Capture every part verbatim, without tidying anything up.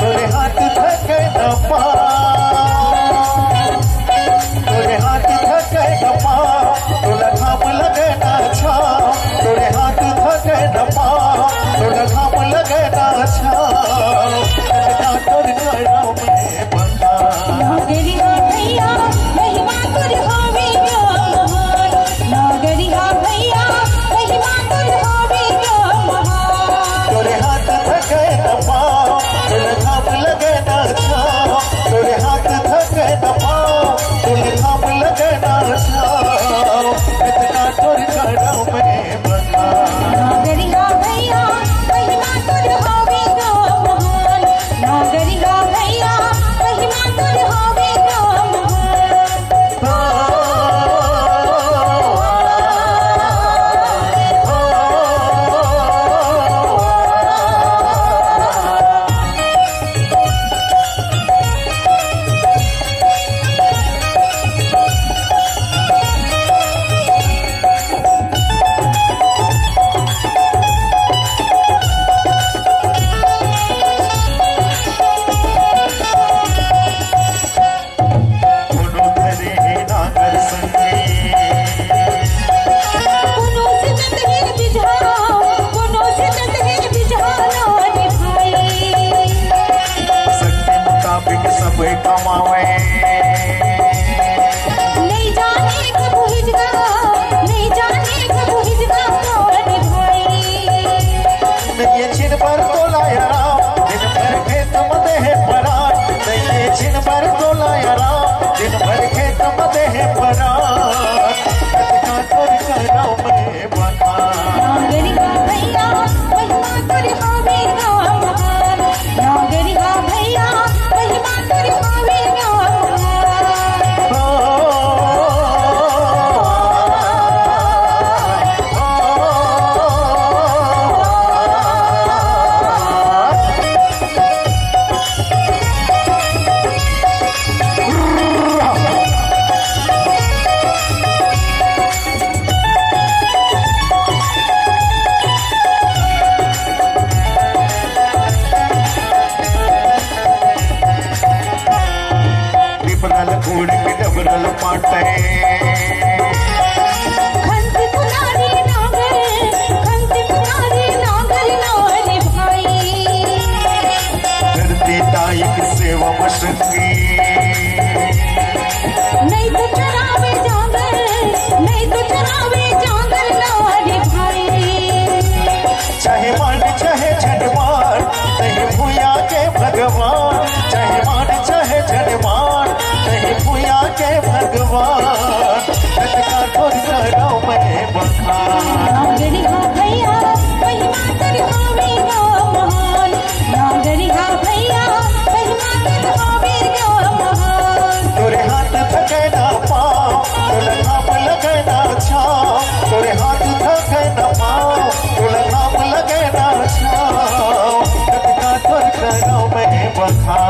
तोरे हाथ धके न पाँव, तोरे हाथ धके न पाँव, तोला घाम लगे न छाँव। तोरे हाथ धके न पाँव, तोला घाम लगे न छाँव। ना तोर करम में बंधा। नागरिहा भैया, महिमा तोर हवे गा महान। नागरिहा भैया, महिमा तोर हवे गा महान। तोरे हाथ धके न पाँव, तोला घाम लगे न छाँव। तोरे हाथ धके न पाँव, तोला घाम लगे न छाँव। इतना तोर करम में बंधा। नागरिहा भैया, महिमा तोर हवे गा महान। नागरिहा भैया, महिमा तोर हवे गा महान। कोनो धरे हे नांगर संगे। कोनो सींचत हे बिजहा, कोनो सींचत हे बिजहा ना रे भाई। शक्ति मुताबिक सब कमावे। नहीं जाने कब हिजगा, नहीं जाने कब हिजगा ना रे भाई। नइये छिन भर तोला आराम, दिन भर खेत म देहे परान। नइये छिन भर तोला आराम, दिन भर खेत म देहे परान। कतका तोर करम में बंधा। नागरिहा भैया, महिमा तोर हवे गा महान। नागरिहा भैया, महिमा तोर हवे गा महान। लिपरल घोड़ के डबरल पाटे। खंत कुनारी नांगर, खंत कुनारी नांगर ना रे भाई। धरती दाई के सेवा म संगी। नहीं तो चरावे जांगर, नहीं तो चरावे जांगर ना रे भाई। चाहे मान चाहे झन मान, तहीं भुइयां के भगवान। चाहे मान चाहे झन मान, तहीं भुइयां के भगवान। कतका तोर करम में बंधा। नागरिहा भैया, महिमा तोर हवे गा महान। नागरिहा भैया, महिमा तोर हवे गा महान। तोरे हाथ थके ना पाँव, तोला घाम लगे ना छाँव। तोरे हाथ थके ना पाँव, तोला घाम लगे ना छाँव। कतका तोर करम में बंधा।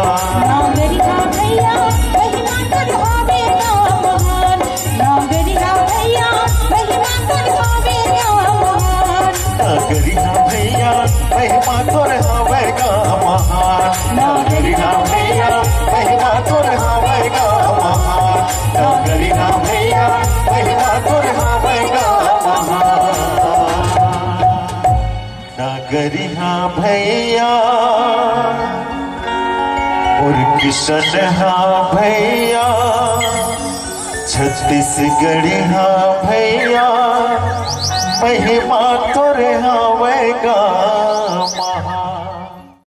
नागरिहा भैया, महिमा तोर हवे गा महान। नागरिहा भैया, महिमा तोर हवे गा महान। नागरिहा भैया, महिमा तोर हवे गा महान। नागरिहा भैया, महिमा तोर हवे गा महान। नागरिहा भैया, महिमा तोर हवे गा महान। नागरिहा भैया, मोर किसनहा भैया, छत्तीसगढ़िहा भैया, महिमा तोर हवे गा।